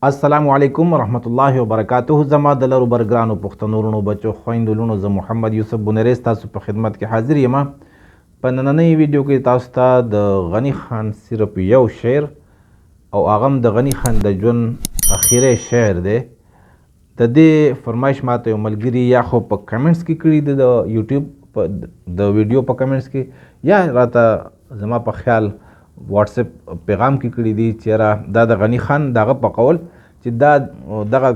السلام علیکم ورحمت الله وبرکاته. زما د لرو برګرانو پښتنو وروڼو، بچو، خویندو، لوڼو، زه محمد یوسف بونیری ستاسو په خدمت کې حاضر یم. په نننۍ ویډیو کې تاسو ته د غني خان صرف یو شعر، او هغه هم د غني خان د ژوند اخیری شعر دی. د دې فرمایش ماته یو ملګري یا خو په کمنټس کې کړي دی، د یوټیوب په د ویډیو په کمنټس کې، یا راته زما په خیال واتس اپ پیغام کې کړي دي چې را دا د غني خان دغه په قول چې دا دغه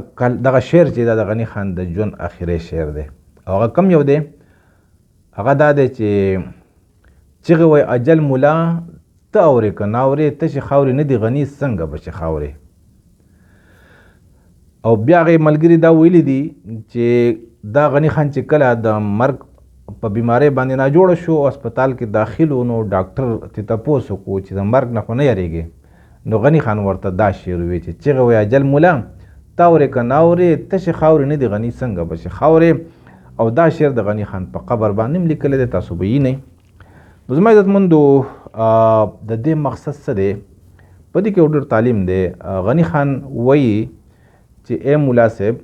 دغه شعر چې دا د غني خان د ژوند اخیری شعر دی. او هغه کم یو دی؟ هغه دا دی چې چیغې وایي اجل مولا ته اورې که نه اورې، تشې خاورې نه دي غني څنګه به شي خاورې. او بیا هغې ملګري دا ویلي دي چې دا غني خان چې کله د مرګ په بیمارۍ باندې ناجوړه شو او هسپتال کې داخل و، نو ډاکټر ترې تپوس وکړو چې د مرګ نه خو نه یریږې؟ نو غني خان ورته دا شعر ووی چې چیغې وایي اجل مولا ته اورې که نه اورې، تشې خاورې نه دي غني څنګه به شي خاورې. او دا شعر د غني خان په قبر باندې هم لیکلی دی، تاسو به یې وینئ. نو زما عزتمندو، د دې مقصد څه دی؟ په دې کې یو ډېر تعلیم دی. غني خان وایي چې ای مولا صاحب،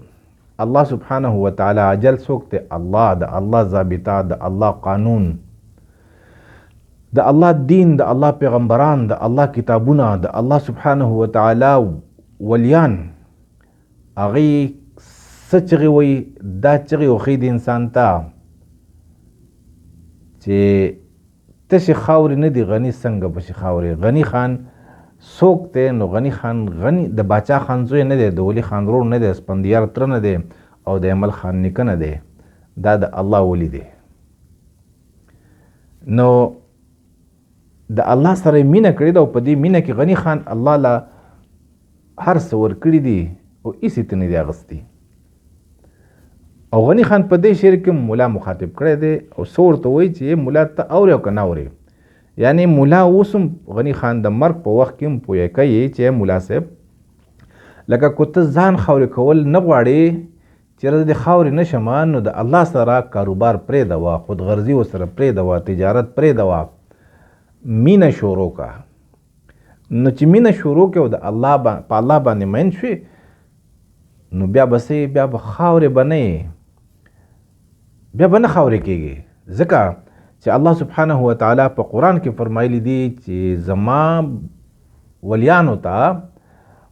الله سبحانه وتعالی اجل څوک دی؟ الله، د الله ضابطه، د الله قانون، د الله دین، د الله پیغمبران، د الله کتابونه، د الله سبحانه وتعالی ولیان، هغوی څه چغې وایي؟ دا چغې وښیي د انسان ته چې تشې خاورې نه دي غني څنګه به شي خاورې. غني خان څوک دی؟ نو غني خان غني د باچا خان زوی نه دی، د ولي خان ورور نه دی، سپندیار تره نه دی، او د ایمل خان نیکه نه دی، دا د الله ولي دی. نو د الله سره یې مینه کړې ده، او په دې مینه کې غني خان الله له هر څه ورکړي دي او هېڅ یې ترې نه دي اخیستي. او غني خان په دې شعر کې مولا مخاطب کړی دی او څه ورته وایي چې مولا ته اورې او که نه اورې. یعنی مولا اوس هم غني خان د مرګ په وخت کې هم پوهه کوي چې مولا صاحب، لکه که ته ځان خاورې کول نه غواړې چې زه دې خاورې نه شم، نو د الله سره کاروبار پرېږده، خودغرضي ورسره پرېږده، تجارت پرېږده، مینه شروع که. نو چې مینه شروع کړې او د الله په الله باندې مین شوې، نو بیا به څه؟ بیا به خاورې به نه یې، بیا به نه خاورې کېږي. ځکه چې الله سبحانه وتعالی په قرآن کې فرمایلی دي چې زما ولیانو ته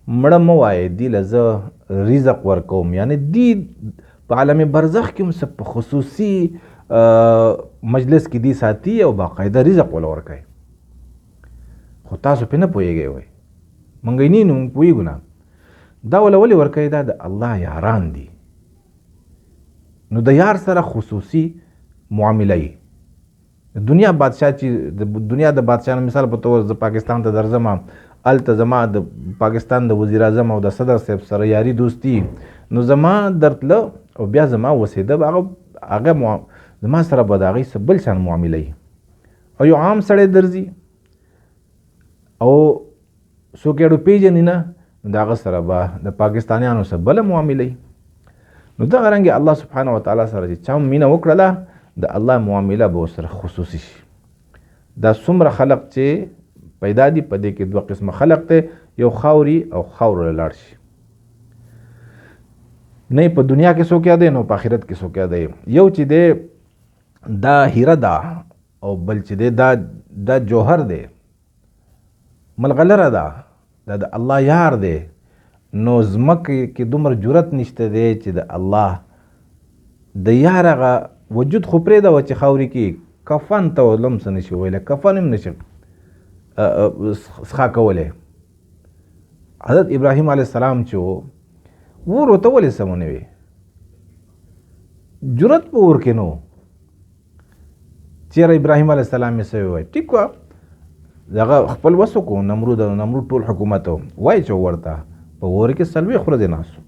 مړه مه وایې، دي له زه رزق ورکوم. یعنی دي په عالم برزخ کې هم څه په خصوصي مجلس کې دي ساتي او باقاعده رزق وله ورکوي. خو تاسو پرې نه پوهېږئ، وایي مونږ یې نه وینو، مونږ پوهېږو نه. دا وله ولې ورکوي؟ دا د الله یاران دي، نو د یار سره خصوصي معامله یي. د دنیا بادشاه چې د دنیا د بادشاه مثال په تور زه پاکستان ته درځم، هلته زما د پاکستان د وزیر اعظم او د صدر صاحب سره یاري دوستي، نو زما درتله او بیا زما وسیده به هغه زما سره به د هغې څه بل شان معامله یي. او یو عام سړی درځي او څوک یې اړو پېژني نه، نو د هغه سره به د پاکستانیانو څه بله معامله وي. نو دغه رنګ الله سبحانه وتعالی سره چې چا مینه وکړله، د الله معامله به ورسره خصوصي شي. دا څومره خلق چې پیدا دي، په دې کې دوه قسمه خلق دی، یو خاوري او خاورو له لاړ شي. نه په دنیا کې څوک یادوي، نو په آخرت کې څوک یادوي. یو چې دی دا هیره ده، او بل چې دی دا جوهر دی، ملغلره ده، دا د الله یار دی. نو ځمکې کې دومره جرأت نشته دی چې د الله د یار هغه وجود خو پرېږده وه چې خاورې کې کفن ته هم څه نشي ویلی، کفن هم نشي څښا کولی. حضرت ابراهیم علیه السلام چې و، ور ورته ولې څه ونه وي؟ جرأت په اور کې نه و. چېرې ابراهیم علیه السلام یې څه وویل؟ ټیک وه، دغه خپل وس وکړو، نمرود او نمرود ټول حکومت وایي چې ورته په اور کې 40 ورځې ناست و،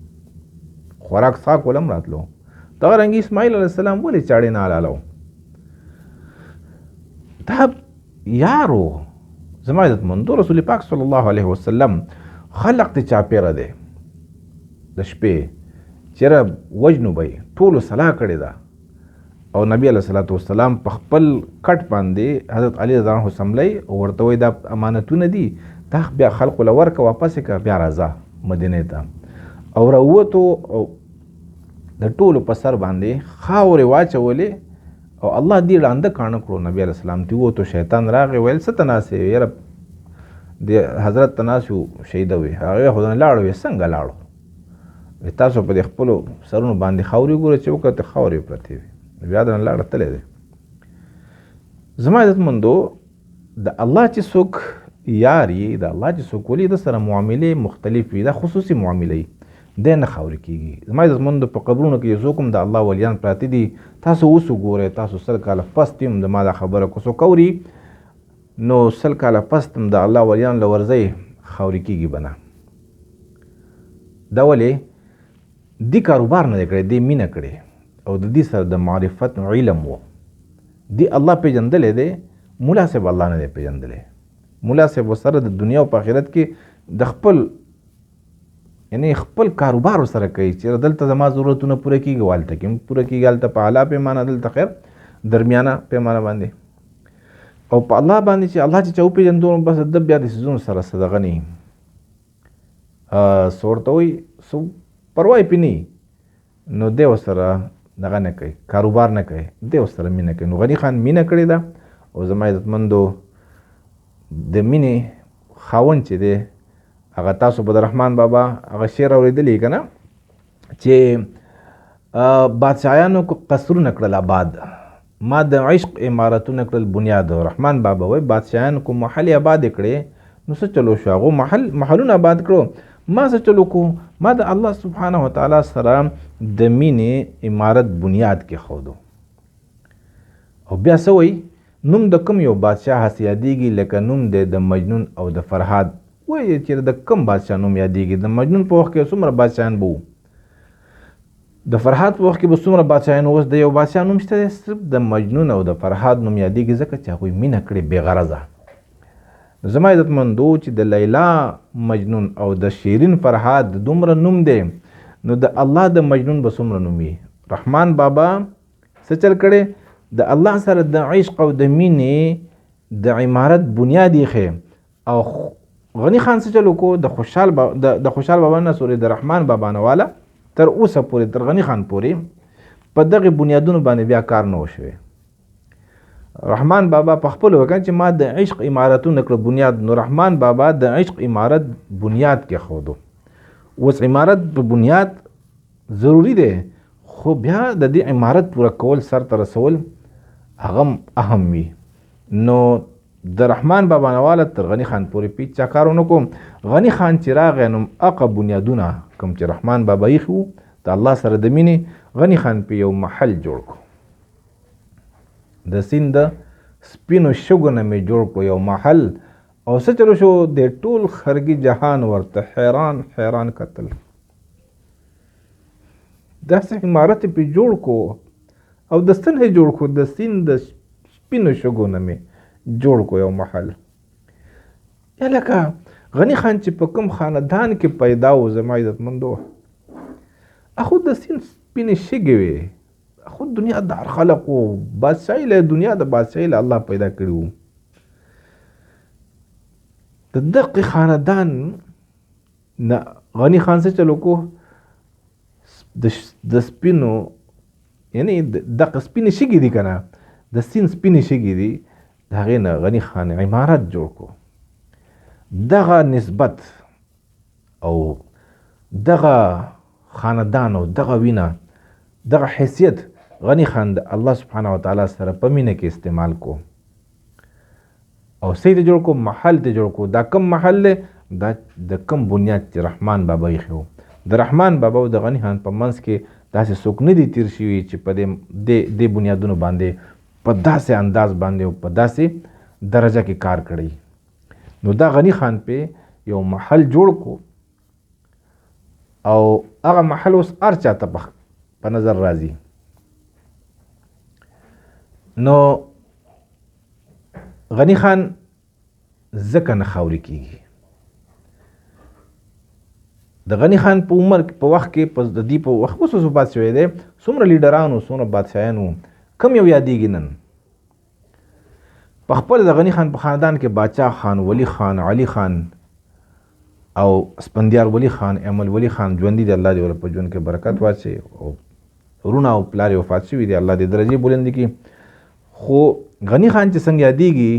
خوراک څښاک ول هم راتلو. دغه رنګ اسماعیل علیه السلام ولې چاړې نه حلالو؟ دا یار و. زما عزتمندو، رسول پاک صلی الله علیه وسلم خلق ته چاپېره دی د شپې، چېرې وژنو به یې، ټولو سلا کړې ده. او نبی علیه الصلاة والسلام په خپل کټ باندې حضرت علی رضی الله عنه سملی او ورته وایي دا امانتونه دي، دا بیا خلقو له ورکه واپس یې که، بیا راځه. مدینې ته او راووتو او د ټولو په سر باندې خاورې واچولې او الله دې ړانده کاڼه کړو. نبی علیه السلام ته ووتو، شیطان راغی ویل څه ته ناست یې؟ یاره د حضرت ته ناست یو شهیده وي. هغه خو نه لاړو، وی څنګه لاړو؟ وی تاسو په دې خپلو سرونو باندې خاورې وګورئ چې وکتې خاورې پرتې وي، بیا درنه لاړه تللی دی. زما عزتمندو، د الله چې څوک یار یي، د الله چې څوک ولي، د سره معاملې مختلف وي، دا خصوصي معاملې دی، نه خاورې کېږي. زما عزتمندو، په قبرونو کې څوک هم د الله ولیان پراته دي، تاسو اوس وګورئ، تاسو 100 کاله پس هم زما دا خبره که څوک اوري نو 100 کاله پس هم د الله ولیان له ورځئ خاورې کېږي به نه. دا ولې؟ دې کاروبار نه دی کړی، دې مینه کړې او د دې سره د معرفت علم و، دې الله پېژندلی دی، ملا صاحب الله نه دی پېژندلی. ملا صاحب ورسره د دنیا او په آخرت کې د خپل یعنی خپل کاروبار ورسره کوي چې دلته زما ضرورتونه پوره کېږي او هلته کې هم پوره کېږي، هلته په اعلی پیمانه، دلته خیر درمیانه پیمانه باندې. او په الله باندې چې الله چې چا وپېژندو نو بس د بیا د څیزونو سره څه دغه نه وي، څه ورته وایي، څه پروا یې پرې نه وي، نو دی ورسره دغه نه کوي، کاروبار نه کوي، دی ورسره مینه کوي. نو غني خان مینه کړې ده او زما عزتمندو د مینې خاوند چې دی هغه تاسو به د رحمان بابا هغه شعر اورېدلی که نه چې بادشاهانو کو قصرونه کړل آباد، ما د عشق امارتونه کړل بنیاد. رحمان بابا وایي بادشاهانو کو محل آباد کړې، نو څه چلو شو؟ هغو محلونه آباد کړو، ما څه چلو کو؟ ما د الله سبحانه وتعالی سره د مینې امارت بنیاد کېښودو. او بیا څه وایي؟ نوم د کوم یو بادشاه هسې یادېږي لکه نوم دی د مجنون او د فرهاد. وایي چې د کوم بادشاه نوم یادېږي؟ د مجنون په وخت کې څومره بادشاهان به وو، د فرهاد په وخت کې به څومره بادشاهان وو؟ اوس د یو بادشاه نوم شته دی، صرف د مجنون او د فرهاد نوم یادېږي، ځکه چې هغوی مینه کړې بې غرضه. زما عزتمندو چې د لیلا مجنون او د شیرین فرهاد دومره نوم دی، نو د الله د مجنون به څومره نوم وي؟ رحمان بابا څه چل کړی؟ د الله سره د عشق او د مینې د عمارت بنیاد ایښی. او غني خان څه چل وکړو؟ د خوشحال بابا نه سورې د رحمان بابا نه والا تر اوسه پورې تر غني خان پورې په دغې بنیادونو باندې بیا کار نه و شوی. رحمان بابا په خپل وکړ چې ما د عشق عمارتونه کړ بنیاد، نو رحمان بابا د عشق عمارت بنیاد کېښودو. اوس عمارت په بنیاد ضروري دی، خو بیا د دې عمارت پوره کول سر ته رسول هغه هم اهم وي. نو د رحمان بابا نه واله تر غني خان پورې په هېچا کار ونه کوم. غني خان چې راغی نو هغه بنیادونه کوم چې رحمان بابا ایښي وو د الله سره د مینې، غني خان په یو محل جوړ کړو، د سیند د سپینو شګو نه مې جوړ کړو یو محل. او څه چلو شو؟ د ټول خرګي جهان ورته حیران حیران کتل. داسې عمارت یې پرې جوړ کړو او د څه نه یې جوړ کړو؟ د سیند د سپینو شګو نه مې جوړ کړو یو محل. یا لکه غني خان چې په کوم خاندان کې پیدا و، زما عزتمندو، هغه د سیند سپینې شګې وې، خو دنیا دار خلق وو، بادشاهي له دنیا د بادشاهي له الله پیدا کړي وو. د دغه خاندان نه غني خان څه چلو کو؟ د سپینو یعنی دغه سپینې شګې دي که نه، د سیند سپینې شګې دي، د هغې نه غني خان عمارت جوړ کړو. دغه نسبت او دغه خاندان او دغه وینه دغه حیثیت غني خان د الله سبحانه وتعالی سره په مینه کې استعمال کو او څه یې جوړ کړو؟ محل ته جوړ کړو. دا کوم محل دی؟ دا د کوم بنیاد چې رحمان بابا ایښی و. د رحمان بابا او د غني خان په منځ کې داسې څوک نه دي تېر شوي چې په دې بنیادونو باندې په داسې انداز باندې او په داسې درجه کې کار کړی. نو دا غني خان پې یو محل جوړ کړو او هغه محل اوس هر چا ته په نظر راځي. نو غني خان ځکه نه خاورې کېږي. د غني خان په عمر په وخت کې په د دې په وخت اوس اوس وفات شوی دی، څومره لیډران وو، څومره بادشاهان وو، کم یو یادېږي نن. په خپل د غني خان په خاندان کې باچا خان، ولی خان، علي خان، او سپندیار ولی خان، ایمل ولی خان ژوندي دی، الله دې ورله په ژوند کې برکت واچوي، او وروڼه او پلار یې وفات شوي دي، الله دې درجې بلندې کړي. خو غني خان چې څنګه یادېږي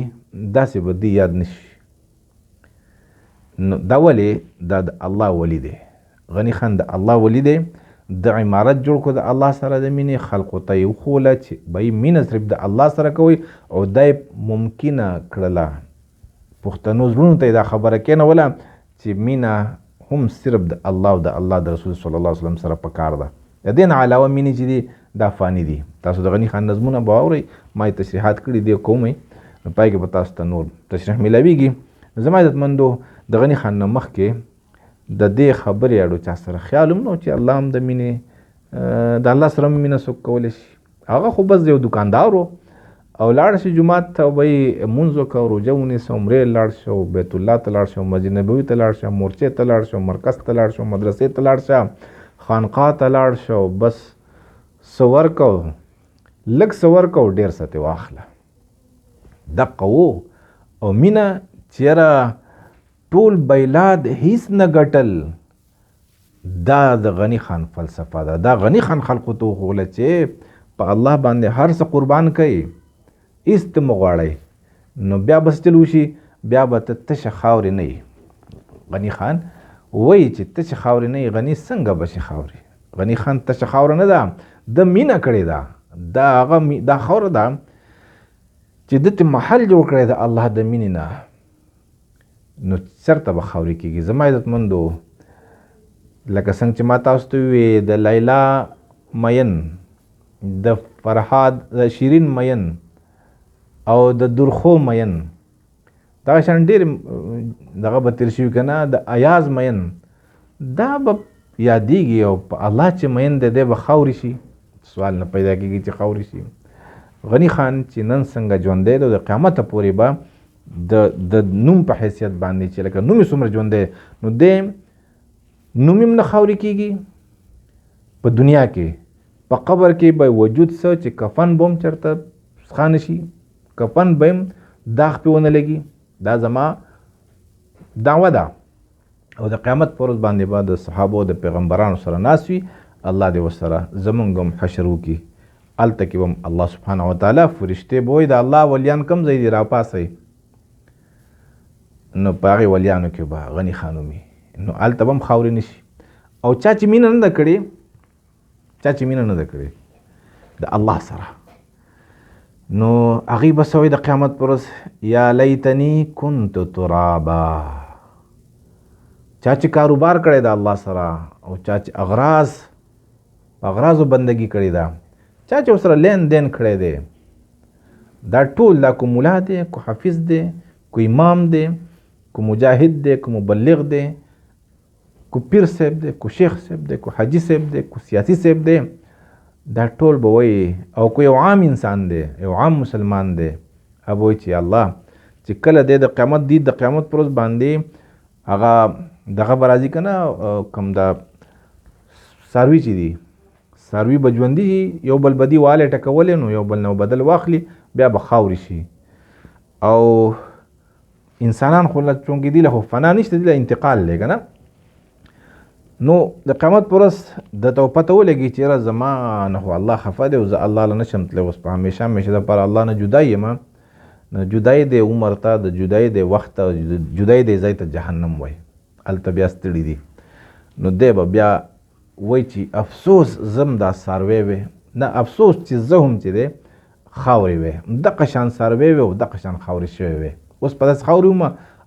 داسې به دی یاد نشي. نو دا ولې؟ دا د الله ولی دی. غني خان د الله ولی دی، د عمارت جوړ کړو د الله سره د مینې، خلقو ته یې وښوله چې به یې مینه صرف د الله سره کوئ، او دا یې ممکنه کړله پښتنو زړونو ته یې دا خبره کېنوله چې مینه هم صرف د الله او د الله د رسول صلی الله علیه وسلم سره پکار ده. د دې نه علاوه مینې چې دي دا فاني دي. تاسو د غني خان نظمونه به واورئ، ما یې تشریحات کړي دي کوم یې، نو پای کې به تاسو ته نور تشریح میلاویږي. زما عزتمندو، د غني خان نه مخکې د دې خبرې اړو چا سره خیال هم نه و چې الله هم د مینې، د الله سره هم مینه څوک کولی شي. هغه خو بس یو دکاندار و او لاړ شي جومات ته به یې لمونځ وکړه، روژه ونیسه، عمرې لاړ شه، بیت الله ته لاړ شه، مسجد نبوي ته لاړ شه، مورچې ته لاړ شه، مرکز ته لاړ شه، مدرسې ته لاړ شه، خانقاه ته لاړ شه، بس څه ورکړه، لږ څه ورکړه او ډېر څه ترې واخله. دقه و. او مینه چېرې ټول بیلاد هیڅ نه ګټل، دا د غني خان فلسفه ده. دا غني خان خلقو ته وښوله چې په الله باندې هر څه قربان کړئ، هیڅ ته مه غواړئ، نو بیا به څه چل وشي؟ بیا به ته تشه خاورې نه یې. غني خان وایي چې تشه خاورې نه یې، غني څنګه به شي خاورې؟ غني خان تشه خاوره نه ده، ده مینه کړې ده. دا هغه دا خاوره ده چې ده ته محل جوړ کړی د الله د مینې نه، نو چېرته به خاورې کېږي؟ زما عزتمندو، لکه څنګه چې ما تاسو ته وویل، د لیلا مین، د فرهاد، د شیرین مین او د درخو مین، دغه شان ډېر دغه به تېر شوي که نه، د ایاز مین، دا به یادېږي. او په الله چې مین دی، دی به خاورې شي، سوال نه پیدا کېږي چې خاورې شي. غني خان چې نن څنګه ژوندی دی، د قیامته پورې به د نوم په حیثیت باندې چې لکه نوم یې څومره ژوندی، نو دی نوم یې هم نه خاورې کېږي په دنیا کې، په قبر کې به وجود څه چې کفن به هم چېرته څښا نه شي، کفن به هم داغ پې ونه لګي. دا زما دعوه ده. او د قیامت پر ورځ باندې به د صحابو د پیغمبرانو سره ناست وي، الله دې ورسره زمونږ هم حشر وکړي. هلته کې به هم الله سبحانه وتعالی فرشتې به وایي د الله ولیان کوم ځای دي راپاڅئ، نو په هغې ولیانو کې به غني خان ومي، نو هلته به هم خاورې نه شي. او چا چې مینه نه ده کړې، چا چې مینه نه ده کړې د الله سره، نو هغوی به څه وایي د قیامت پر ورځ؟ یا لیتني کنت ترابا. چا چې کاروبار کړی د الله سره، او چا چې اغراض په اغراضو بندګي کړې ده، چا چې ورسره لین دین کړی دی، دا ټول، دا کو ملا دی، کو حافظ دی، کو امام دی، کو مجاهد دی، کو مبلغ دی، کو پیر صاحب دی، کو شیخ صاحب دی، کو حاجي صاحب دی، کو سیاسي صاحب دی، دا ټول به وایي. او کو یو عام انسان دی، یو عام مسلمان دی، هغه به وایي چې الله چې کله دی د قیامت دی، د قیامت پر ورځ باندې هغه دغه به راځي که نه، کوم دا څاروي چې دي، څاروي به ژوندي شي، یو بل به دي والی ټکولی، نو یو بل نه بدل واخلي، بیا به خاورې شي. او انسانان خو له چونکې دي له خو فنا نشته، دي له انتقال دی که نه، نو د قیامت پر ورځ ده ته پته ولګي چې یاره زما نه خو الله خفه دی او زه الله له نه شم تللی، اوس په همېشه همېشه دپاره الله نه جدا یم. نو جدایي دی عمر ته، د جدایي دی وخت ته، جدایي دی ځای ته جهنم وایي، هلته بیا ستړي دي. نو دی به بیا وایي چې افسوس زه هم دا څاروی وی، نه افسوس چې زه هم چې دی خاورې وی، دقه شان څاروی وی او دقه شان خاورې شوی وی، اوس په داسې خاورې وم،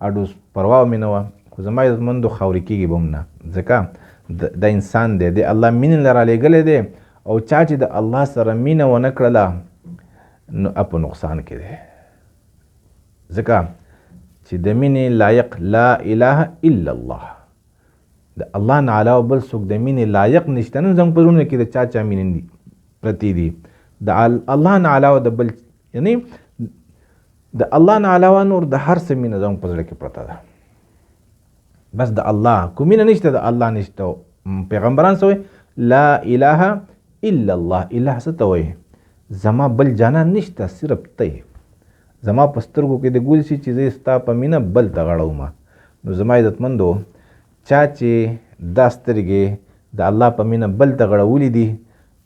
اډو پروا مې نه وه. خو زما عزتمندو خاورې کېږي به هم نه، ځکه دا انسان دی، دی الله مینې له رالیږلی دی، او چا چې د الله سره مینه ونه کړله نو په نقصان کې دی، ځکه چې د مینې لایق لا اله الا الله، د الله نه علاوه بل څوک د مینې لایق نشته. نن زموږ په زړونو کې د چا چا مینې پرتې دي، د الله نه علاوه د بل، یعنی د الله نه علاوه نور د هر څه مینه زموږ په زړه کې پرته ده، بس د الله کوم مینه نشته، د الله نشته. پیغمبران څه وایي؟ لا اله الا الله. اله څه ته وایي؟ زما بل جانان نشته، صرف ته یې. زما په سترګو کې د ګل شي چې زه ستا په مینه بل ته غړوم. نو زما عزتمندو، چا چې دا سترګې د الله په مینه بل ته غړولې دي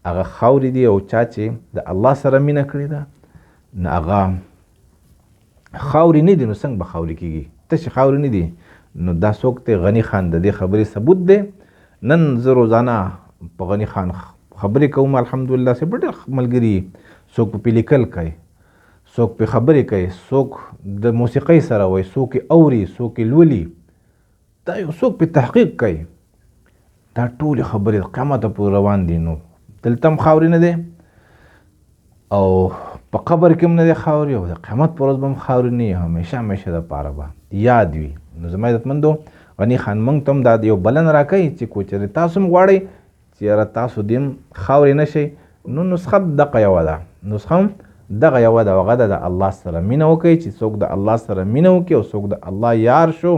هغه خاورې دي، او چا چې د الله سره مینه کړې ده نو هغه خاورې نه دي. نو څنګه به خاورې کېږي؟ تشې خاورې نه دي. نو دا څوک دی؟ غني خان د دې خبرې ثبوت دی. نن زه روزانه په غني خان خبرې کوم، الحمدلله چې ډېر ملګري څوک په لیکل کوي، څوک په خبرې کوي، څوک د موسیقۍ سره وایي، څوک یې اوري، څوک یې لولي، دا یو څوک په تحقیق کوي. دا ټولې خبرې د قیامته پورې روان دي. نو دلته هم خاورې نه دی، او په قبر کې هم نه دی خاورې، او د قیامت پر ورځ به هم خاورې نه وي، همیشه همیشه دپاره به یاد وي. نو زما عزتمندو، غني خان موږ ته هم دا یو بلنه راکوي چې که چېرې تاسو هم غواړئ چې یاره تاسو دې هم خاورې نه شئ، نو نسخه دغه یوه ده، نسخه هم دغه یوه ده، هغه ده د الله سره مینه وکړئ. چې څوک د الله سره مینه وکړي او څوک د الله یار شو،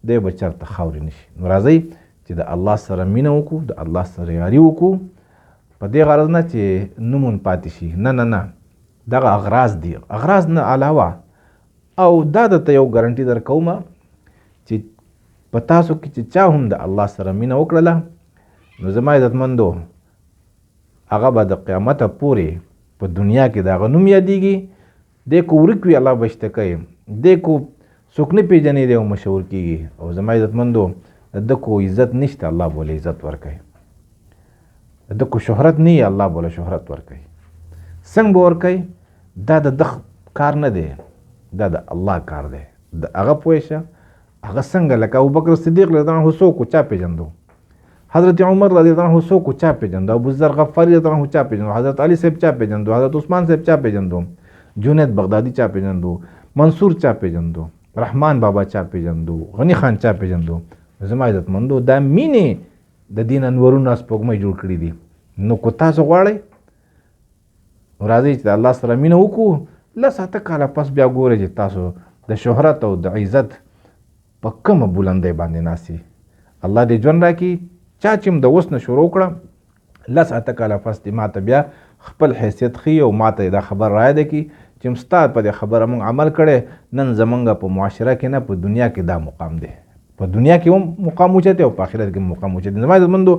دی به چېرته خاورې نه شي. نو راځئ چې د الله سره مینه وکړو، د الله سره یاري وکړو، په دې غرض نه چې نومون پاتې شي، نه نه نه، دغه اغراض دي، اغراض نه علاوه. او دا درته یو ګارنټي درکومه چې په تاسو کې چې چا هم د الله سره مینه وکړله، نو زما عزتمندو هغه به د قیامته پورې په دنیا کې د هغه نوم یادېږي. دی که ورک وي الله به شته کوي، دی که څوک نه پېژني دی او مشهور کېږي. او زما عزتمندو د ده کو عزت نشته الله به له عزت ورکوي، د ده کو شهرت نه وي الله به له شهرت ورکوي. څنګه به ورکوي؟ دا د ده کار نه دی، دا د الله کار دی. د هغه پوه شه هغه څنګه، لکه ابوبکر صدیق رضی الله عنه څوک و چا پېژندو، حضرت عمر رضی الله عنه څوک و چا پېژندو، ابوذر غفاري رضی الله عنه چا پېژندو، حضرت علي صاحب چا پېژندو، حضرت عثمان صاحب چا پېژندو، جنید بغدادي چا پېژندو، منصور چا پېژندو، رحمان بابا چا پېژندو، غني خان چا پېژندو. زما عزتمندو دا مینې د دین انورونه سپوږمۍ جوړ کړي دي. نو که تاسو غواړئ نو راځئ چې د الله سره مینه وکړو. لس اته کاله پس بیا ګورئ چې تاسو د شهرت او د عزت په کومه بلندۍ باندې ناست یئ. الله دې ژوند راکړي. چا چې هم د اوس نه شروع کړه، لس اته کاله پس دې ماته بیا خپل حیثیت ښیي او ماته یې دا خبر رایاده کړي چې هم ستا په دې خبره موږ عمل کړی، نن زمونږ په معاشره کې نه په دنیا کې دا مقام دی، په دنیا کې هم مقام اوچت دی او په آخرت کې هم مقام اوچت دی. زما عزتمندو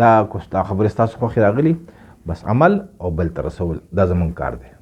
دا که ستا خبرې ستاسو خوښې راغلي، بس عمل او بل ته رسول دا زمونږ کار دی.